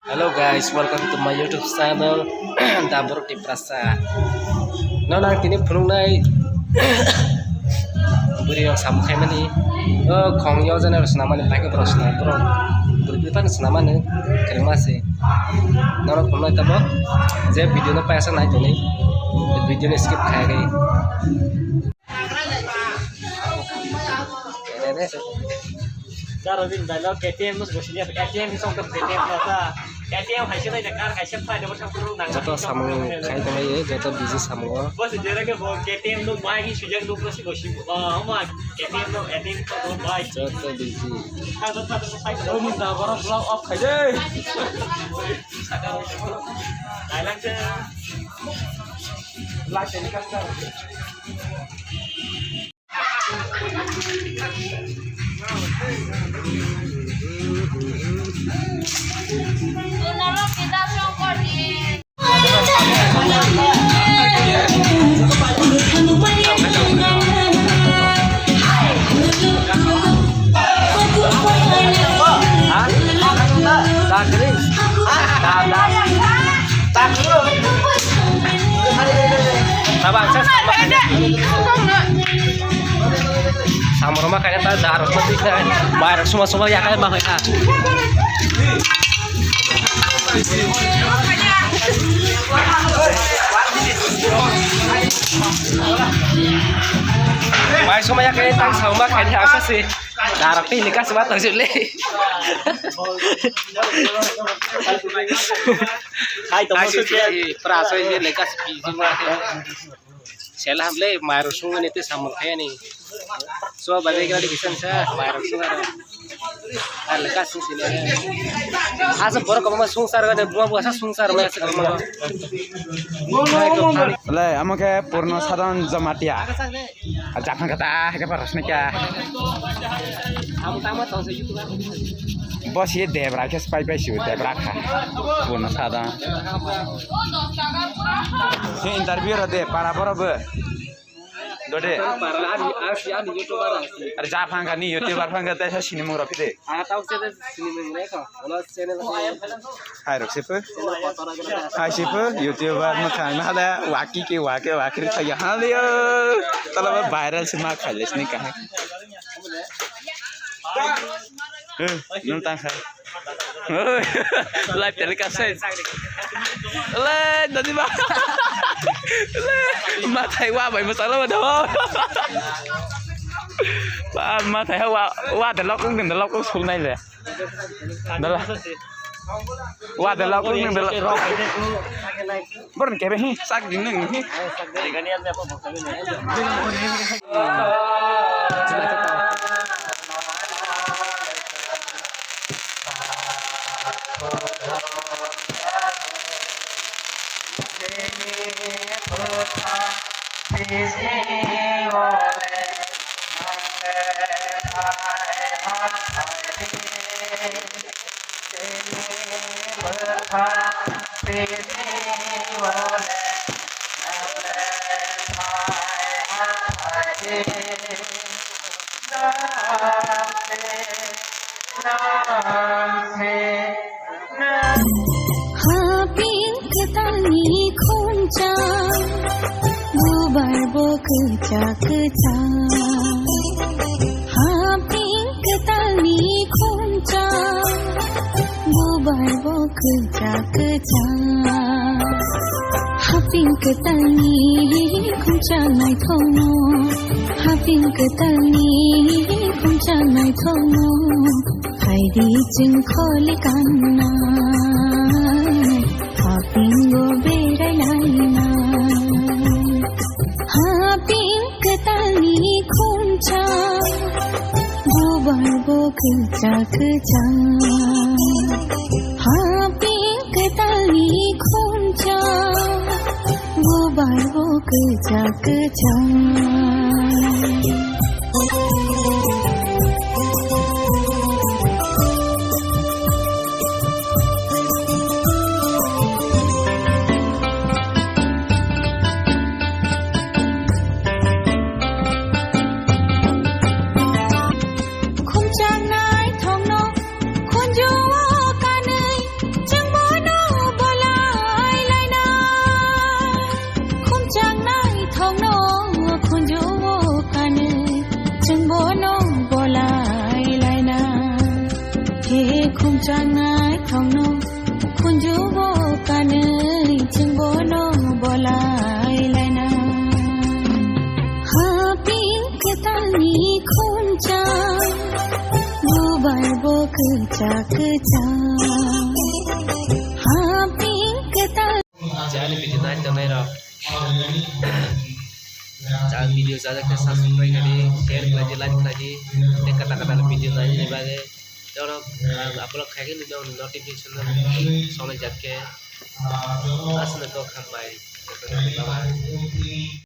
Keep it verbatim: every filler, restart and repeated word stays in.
Hello guys, welcome to my YouTube channel, Dabur Tiprasa. Nono ang tini phunuknai bwrwi rok samung khaimani. O khong yo jana rok swnamani, paikhe borok swnam, borok bwrwi phano swnamani kwrwngma se. Nono phunuknai tabok je video no paisa nai tongni, video no skip khaiyagwi. Karo din dai lo K T M no sini K T M ni song K T M no ta K T M hai se dai kar hai se phai de thang puru nang. Joto samung khai tonglaio, joto busy samungo. Bos jera ke bo K T M no bai hi sujak no prosi bosi. Oh, ma K T M no K T M no bai. Joto busy. Ka do ka do sai do mun da boro blow off khai de. Dai lang se. Light ni ka. Samroma kaya ta dar ma tik na, bayar suma suma ya kaya ma kaya. Bai suma ya kaya tang sama kaya asa si. Darak pi lekas ma tang sule. Hai to. Hai mo si, sukse. Pra so ini lekas pi sima. Sela hamle mairo sungani te samul khayani. So bagai gari kisan sa mairo sungani. Ar lekas sung sini. Asa borok kama sungsar gani bua bua sa sungsar ma sa kama. Le amo khe Purno Sadhan Jamatia. Japhan kata, hai khe parasne kya. Bo si Debra khe spy pai si Debra kha. Purno Sadhan. He interview ro de, para boro bo. Dode. Para ani, ani, ani YouTuber asi. Are japhan kha ni YouTuber phan kha, tei sa sinimung ro phide. Ah, tau se sinimung le kha. Ono channel. Hai rok se pho. Hai se pho, YouTuber mwkhang na hale, waki ke wake, wake ri thaya hale yo. Tala ba viral se ma khaile sini kaham. Eh, nung tang khai. Oi, live telecast se. Le, dadi ba. Le, mathai wa bai masala ba do. Ba, mathai wa, wa de lok, de lok sulnai le. Dala. Wa de lok ning de lok. Born kebe hi sak ding ning hi. Haping kwtalni khumcha, bubar bo kwcha kwcha. Haping kwtalni khumcha, bubar bo kwcha kwcha. Haping kwtalni khumcha naithokno, haping kwtalni khumcha naithokno. Phaidi chwng kholi kanna, hapingo berai laina. Haping kwtalni khumcha, bubar bo kwcha kwcha. Haping kwtalni khumcha, bubar bo kwcha kwcha. Khumchang naithokno khunju-o kanwi, chwngbo He khumchang nai thongno khunju bo kanwi chwng bono bolai laina. Ha pink kwtalni khumchang bubai bo kwchak kwchang. Ha pink kwtal. Jani video nai tongnai rok. Jang video sajak khe subscribe khlai di, share khlai di, like khlai di. Tei kwtal kwtal video nai ni bagwi. Jorok ang upload khai khe nini notification no sonai jak khe. Aswk no kok hambai. Bye bye.